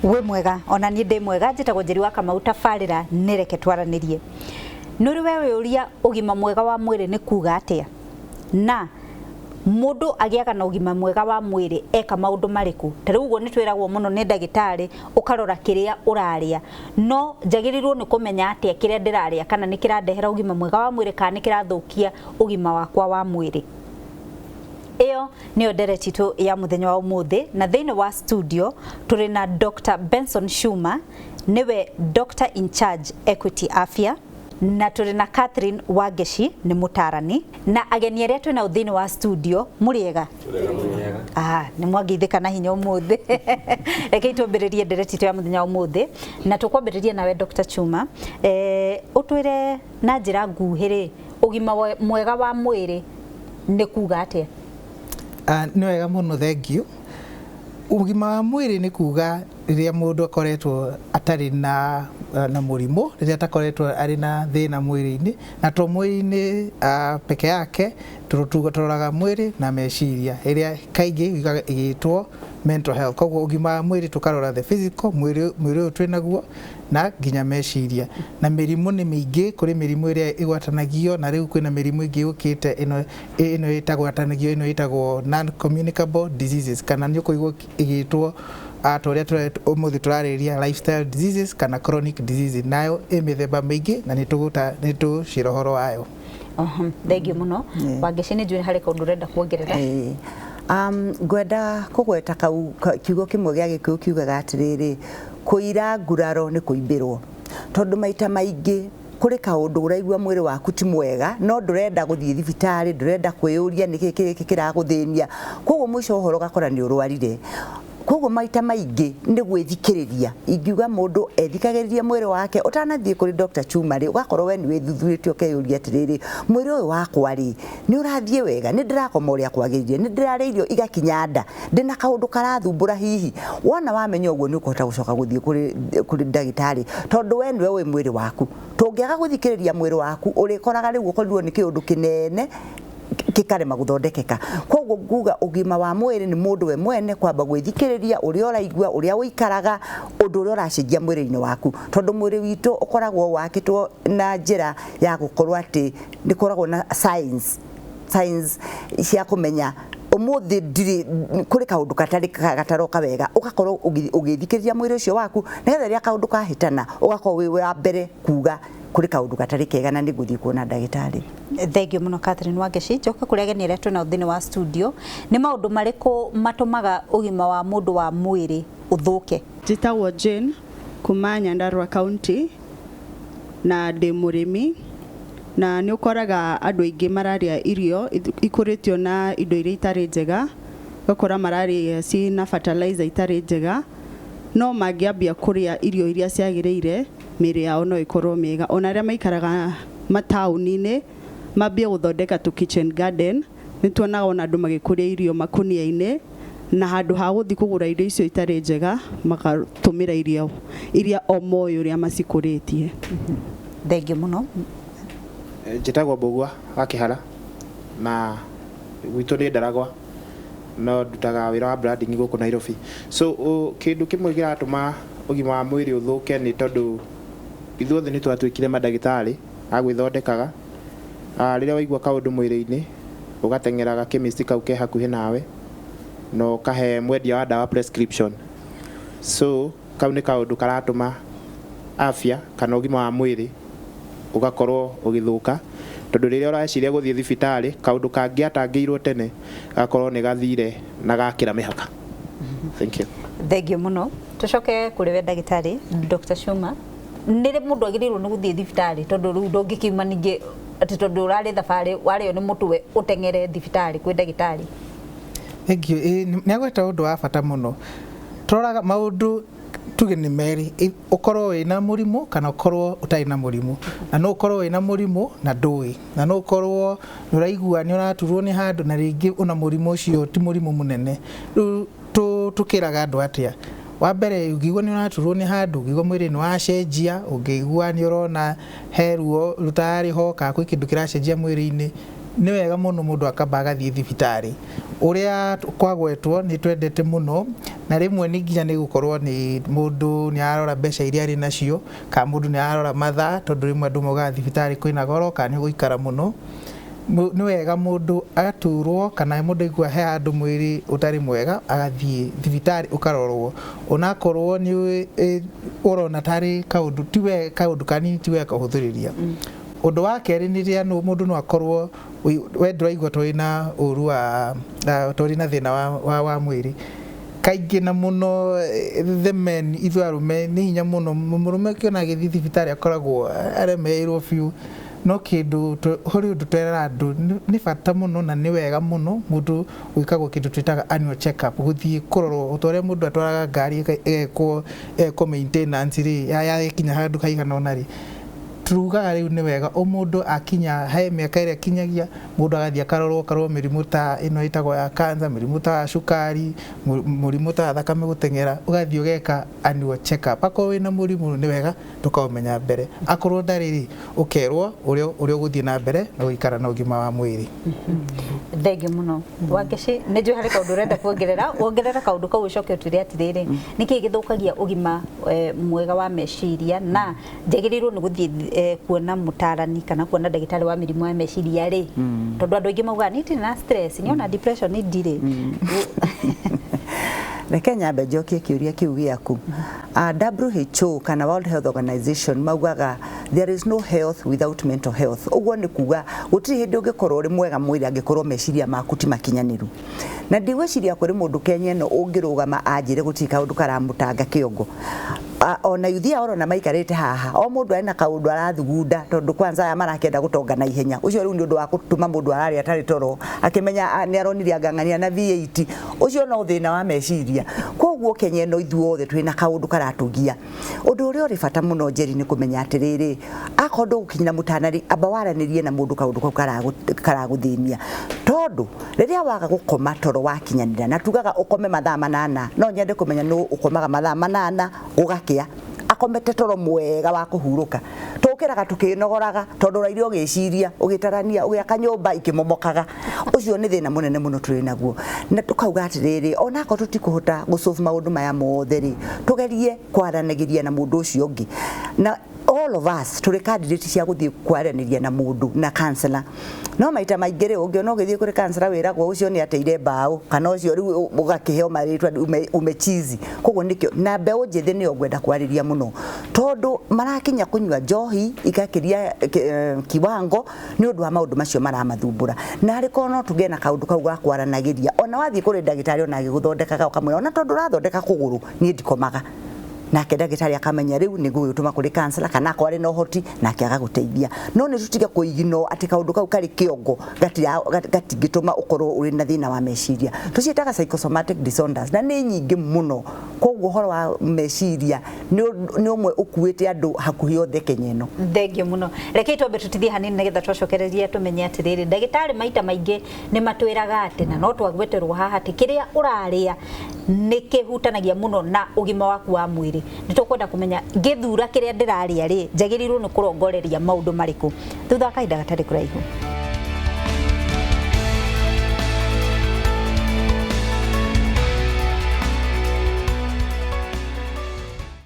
Wĩ mwega? Ona niĩ ndĩ mwega. Njĩtagwo Njeri wa Kamau. Tabarĩra nĩ Reke Twaranĩrie. Nĩ ũrĩ we wĩũria ũgima mwega wa mwĩrĩ nĩ kuga atĩa, na mũndũ agĩaga na ũgima mwega wa mwĩrĩ eka maũndũ marĩkũ? Ta rĩu ũguo nĩ twĩragwo mũno nĩ ndagĩtarĩ ũkarora kĩrĩa ũrarĩa, no njagĩrĩirwo nĩ kũmenya atĩa kĩrĩa ndĩrarĩa kana nĩ kĩrandehera ũgima mwega wa mwĩrĩ kana nĩ kĩrathũkia ũgima wakwa wa mwĩrĩ? Ĩyo nĩyo ndereti itũ ya mũthenya wa ũmũthĩ, na thĩinĩ wa studio tũrĩ na Dr. Benson Shuma, nĩwe Doctor in charge Equity Afya, na tũrĩ na Catherine Wangeci, nĩ mũtarani, na ageni arĩa twĩ nao thĩinĩ wa studio. Mũrĩega? Ah, nĩ mwangeithĩka na hinya ũmũthĩ. Rekei twambĩrĩrie ndereti itũ ya mũthenya wa ũmũthĩ, na tũkwambĩrĩria nawe Dr. Chuma. Ũtwĩre na njĩra nguhĩ rĩ, ũgima mwega wa mwĩrĩ nĩ kuga atĩa? Ah, nĩ wega mũno, thank you. Ũgima wa mwĩrĩ nĩ kuga rĩrĩa mũndũ akoretwo atarĩ na mũrimũ, rĩrĩa atakoretwo arĩ na thĩna mwĩrĩ-inĩ, na to mwĩrĩ-inĩ peke yake, tũroraga mwĩrĩ na meciria, ĩrĩa kaingĩ ĩgĩtwo mental health. Koguo ũgima wa mwĩrĩ tũkarora the physical mwĩrĩ, mwĩrĩ ũyũ twĩnaguo, na nginya meciria. Na mĩrimũ nĩ mĩingĩ, kũrĩ mĩrimũ ĩrĩa ĩgwatanagio, na rĩu kwĩna mĩrimũ ĩngĩ yũkĩte ĩno ĩtagwatanagio, ĩno ĩtagwo non communicable diseases, kana nĩ ũkũigua ĩgĩtwo ta ũrĩa ũmũthĩ tũrarĩrĩria lifestyle diseases kana chronic diseases. Nayo ĩ mĩthemba mĩingĩ na nĩ tũgũcira ũhoro wayo. Thengiũ mũno. Wangeci, nĩ njũĩ harĩ kaũndũ ũrenda kuongerera. Ngwenda kũgweta kau kiugo kĩmwe gĩa Gĩkũyũ kiugaga atĩrĩrĩ, kũira nguraro nĩ kũimbĩrwo, tondũ maita maingĩ kũrĩ kaũndũ ũraigua mwĩrĩ waku ti mwega, no ndũrenda gũthiĩ thibitarĩ, ndũrenda kwĩyũria nĩkĩ gĩkĩ kĩragũthĩnia, koguo mũico wa ũhoro ũgakora nĩ ũrwarire. Koguo maita maingĩ nĩ gwĩthikĩrĩria. Ingiuga mũndũ ethikagĩrĩrie mwĩrĩ wake. Ũtanathiĩ kũrĩ Dr. Chuma rĩ, ũgakorwo we nĩ wĩthuthurĩtie, ũkeyũria atĩrĩrĩ, mwĩrĩ ũyũ wakwa rĩ, nĩ ũrathiĩ wega? Nĩ ndĩrakoma ũrĩa kwagĩrĩire? Nĩ ndĩrarĩa irio igakinya nda? Ndĩna kaũndũ karathumbũra hihi? Wona wamenya ũguo, nĩ ũkũhota gũcoka gũthiĩ kũrĩ ndagĩtarĩ, tondũ we nĩwe ũĩ mwĩrĩ waku. Tũngĩaga gũthikĩrĩria mwĩrĩ waku, ũrĩkoraga rĩu ũkorirwo nĩ kĩũndũ kĩnene gĩkarema gũthondekeka. Koguo nguga ũgima wa mwĩrĩ nĩ mũndũ we mwene kwamba gwĩthikĩrĩria ũrĩa ũraigua, ũrĩa ũikaraga, ũndũ ũrĩa ũracenjia mwĩrĩ-inĩ waku, tondũ mwĩrĩ witũ ũkoragwo wakĩtwo na njĩra ya gũkorwo atĩ nĩ koragwo na science cia kũmenya ũmũthĩ ndirĩ kũrĩ kaũndũ gatarĩ gataroka wega. Ũgakorwo ũgĩthikĩrĩria mwĩrĩ ũcio waku, nĩgetha rĩrĩa kaũndũ kahĩtana, ũgakorwo wĩ wa mbere kuga kũrĩ kaũndũ gatarĩ kega na nĩ ngũthiĩ kuona ndagĩtarĩ. Thengiũ mũno, Catherine Wangeci. Njoke kũrĩ ageni arĩa twĩnao thĩinĩ wa studio. Nĩ maũndũ marĩkũ matũmaga ũgima wa mũndũ wa mwĩrĩ ũthũke? Njĩtagwo Jane kuma Nyandarua County na ndĩ mũrĩmi, na nĩ ũkoraga andũ aingĩ mararĩa irio ikũrĩtio na indo iria itarĩ njega, ũgakora mararĩa ciĩna fertilizer itarĩ njega, no mangĩambia kũrĩa irio iria ciagĩrĩire, mĩĩrĩ yao no ĩkorwo mĩega. Ona arĩa maikaraga mataũni-inĩ mambie gũthondeka tũ kitchen garden, nĩ tuonaga ona andũ magĩkũria irio makũnia-inĩ, na handũ ha gũthiĩ kũgũra irio icio itarĩ njega, magatũmĩra irio iria o moĩ ũrĩa macikũrĩtie. Thengiũ mũno. Njĩtagwo Mbũgua wa Kĩhara na gwitũ nĩ Ndaragwa, no ndutaga wĩra wa branding gũkũ Nairobi. So kĩndũ kĩmwe kĩratũma ũgima wa mwĩrĩ ũthũke nĩ tondũ ithuothe nĩ twatuĩkire mandagĩtarĩ a gwĩthondekaga. Rĩrĩa waigua kaũndũ mwĩrĩ-inĩ, ũgateng'era gakemist kau ke hakuhĩ nawe na ũkahe mwendia wa ndawa prescription. So kau nĩ kaũndũ karatũma afya kana ũgima wa mwĩrĩ ũgakorwo ũgĩthũka, tondũ rĩrĩa ũreciria gũthiĩ thibitarĩ, kaũndũ kangĩatangĩirwo tene gakorwo nĩ gathire na gakĩra mĩhaka. Thank you. Thengiũ mũno. Tũcoke kũrĩ we ndagĩtarĩ Dr. Shuma. Nĩ rĩ mũndũ agĩrĩirwo nĩ gũthiĩ thibitarĩ? Tondũ rĩu ndũngĩkiuma ningĩ atĩ tondũ ũrarĩ thabarĩ warĩo nĩ mũtwe ũteng'ere thibitarĩ kwĩ ndagĩtarĩ. Thank you. Ĩĩ, nĩ agweta ũndũ wa bata mũno. Tũroraga maũndũ tuge nĩ merĩ, ũkorwo wĩna mũrimũ kana ũkorwo ũtarĩ na mũrimũ. Na no ũkorwo wĩna mũrimũ na ndũĩ, na no ũkorwo nĩ ũraigua nĩ ũraturwo nĩ handũ, na rĩngĩ ona mũrimũ ũcio ti mũrimũ mũnene. Rĩu tũkĩraga andũ atĩa? Wa mbere, ũngĩigua nĩ ũraturwo nĩ handũ, ũngĩigua mwĩrĩ nĩ wacenjia, ũngĩigua nĩ ũrona he ruo rũtararĩ ho, kana kwĩ kĩndũ kĩracenjia mwĩrĩ-inĩ, nĩ wega mũno mũndũ akamba agathiĩ thibitarĩ. Ũrĩa kwagwetwo, nĩ twendete mũno Na rĩmwe nĩ nginya nĩ gũkorwo nĩ mũndũ nĩ ararora mbeca iria arĩ nacio, kana mũndũ nĩ ararora mathaa, tondũ rĩmwe andũ maugaga thibitarĩ kwĩna goro kana nĩ ũgũikara mũno. Nĩ wega mũndũ agaturwo kana mũndũ aigua he handũ mwĩrĩ ũtarĩ mwega agathiĩ thibitarĩ ũkarorwo, onakorwo nĩ ũrona tarĩ kaũndũ tiwe kaũndũ kanini, tiwe kũhũthĩrĩria. Ũndũ wa kerĩ nĩ rĩrĩa mũndũ no akorwo we ndũraigua ta wĩna ũru wa ta ũrĩ na thĩna wa mwĩrĩ. Kaingĩ na mũno the men, ithuĩ arũme nĩ hinya mũno mũrũme ũkĩona agĩthiĩ thibitarĩ akoragwo aremereirwo biũ. No kĩndũ harĩ ũndũ tweraga andũ nĩ bata mũno na nĩ wega mũno mũndũ gwĩkagwo kĩndũ twĩtaga annual check up, gũthiĩ kũrorwo ta ũrĩa mũndũ atwaraga ngari ĩgekwo maintenance rĩ, yakinya handũ haigana ũna rĩ, tugaga rĩu nĩ wega o mũndũ akinya he mĩaka ĩrĩa akinyagia mũndũ agathiĩ akarorwo, akarorwo mĩrimũ ta ĩno ĩtagwo ya cancer, mĩrimũ ta ya cukari, mũrimũ ta wa thakame gũteng'era, ũgathiĩ ũgeka annual check up. Akorwo wĩna mũrimũ nĩ wega tũkaũmenya mbere, akorwo ndarĩ rĩ, ũkerwo ũrĩa ũgũthiĩ na mbere na gũikara na ũgima wa mwĩrĩ. Thengiũ mũno Wangeci, nĩ njũĩ harĩ kaũndũ ũrenda kuongerera, wongerera kaũndũ kau ũcoke ũtwĩre atĩrĩrĩ, nĩkĩĩ gĩthũkagia ũgima mwega wa meciria na njagĩrĩirwo nĩ gũthiĩ kuona mũtarani kana kuona ndagĩtarĩ wa mĩrimũ ya meciria rĩ, tondũ andũ aingĩ maugaga niĩ ndirĩ na stress, niona depression ndirĩ. Reke nyambe njokie kĩũria kĩu gĩaku. WHO kana World Health Organization maugaga there is no health without mental health. Ũguo nĩ kuga gũtirĩ hĩndĩ ũngĩkorwo ũrĩ mwega mwĩrĩ angĩkorwo meciria maku ti makinyanĩru. Na ndigwĩciria kũrĩ mũndũ Kenya ĩno ũngĩrũgama anjĩre gũtirĩ kaũndũ karamũtanga kĩongo. Ona yuthi aya ũrona maikarĩte haha, o mũndũ arĩ na kaũndũ arathugunda, tondũ kwanza aya marakĩenda gũtonga na ihenya. Ũcio rĩu nĩ ũndũ wa gũtũma mũndũ ararĩa atarĩ toro, akĩmenya nĩ aronire angang'ania na V8, ũcio no thĩna wa meciria. Koguo Kenya ĩno ithuothe twĩna kaũndũ karatũgia. Ũndũ ũrĩa ũrĩ bata mũno Njeri nĩ kũmenya atĩrĩrĩ, akorwo ndũgũkinyĩra mũtanarĩ, amba waranĩrie na mũndũ kaũndũ kau karagũthĩnia. Tondũ rĩrĩa waga gũkoma toro wakinyanĩra, na tugaga ũkome mathaa 8, no nyende kũmenya nũ ũkomaga mathaa 8 gũgakĩa, akomete toro mwega wa kũhurũka. Tũkĩraga tũkĩnogoraga tondũ ũraire ũgĩciria, ũgĩtarania, ũgĩaka nyũmba ikĩmomokaga. Ũcio nĩ thĩna mũnene mũno tũrĩ naguo. Na tũkauga atĩrĩrĩ, onakorwo tũtikũhota gũsolve maũndũ maya mothe rĩ, tũgerie kwaranagĩria na mũndũ ũcio ũngĩ. Na all of us tũrĩ candidate cia gũthiĩ kwaranĩria na mũndũ na counselor. No maita maingĩ rĩ, ũngĩona ũgĩthiĩ kũrĩ counselor wĩragwo ũcio nĩ ateire mbaũ, kana ũcio rĩu ũgakĩheo marĩtwa umechizi. Koguo nĩkĩo na mbeũ njĩthĩ nĩyo ngwenda kwarĩria mũno, tondũ marakinya kũnyua njohi igakĩria kiwango nĩ ũndũ wa maũndũ macio maramathumbũra. Na arĩ korwo no tũgĩe na kaũndũ kau ga kwaranagĩria, ona wathiĩ kũrĩ ndagĩtarĩ ona agĩgũthondekaga ũkamwĩra ona tondũ ũrathondeka kũgũrũ niĩ ndikomaga. Nake ndagĩtarĩ akamenya rĩu nĩ gũgĩtũma kũrĩ counselor kana akorwo arĩ na ũhoti nake agagũteithia. No nĩ tũtige kũiginwo atĩ kaũndũ kau karĩ kĩongo gatingĩtũma ũkorwo ũrĩ na thĩna wa meciria. Tũciĩtaga psychosomatic disorders na nĩ nyingĩ mũno. Koguo ũhoro wa meciria nĩ ũmwe ũkuĩte andũ hakuhĩ othe Kenya ĩno. Thengiũ mũno. Reke twambe tũtithie hanini nĩgetha twacokereria tũmenye atĩrĩrĩ, ndagĩtarĩ maita maingĩ nĩ matwĩraga atĩ na no twagweterwo haha atĩ kĩrĩa ũrarĩa nĩ kĩhutanagia mũno na ũgima waku wa mwĩrĩ. Nĩ tũkwenda kũmenya ngĩthura kĩrĩa ndĩrarĩa rĩ, njagĩrĩirwo nĩ kũrongoreria maũndũ marĩkũ. Thutha wa kahinda gatarĩ kũraihu.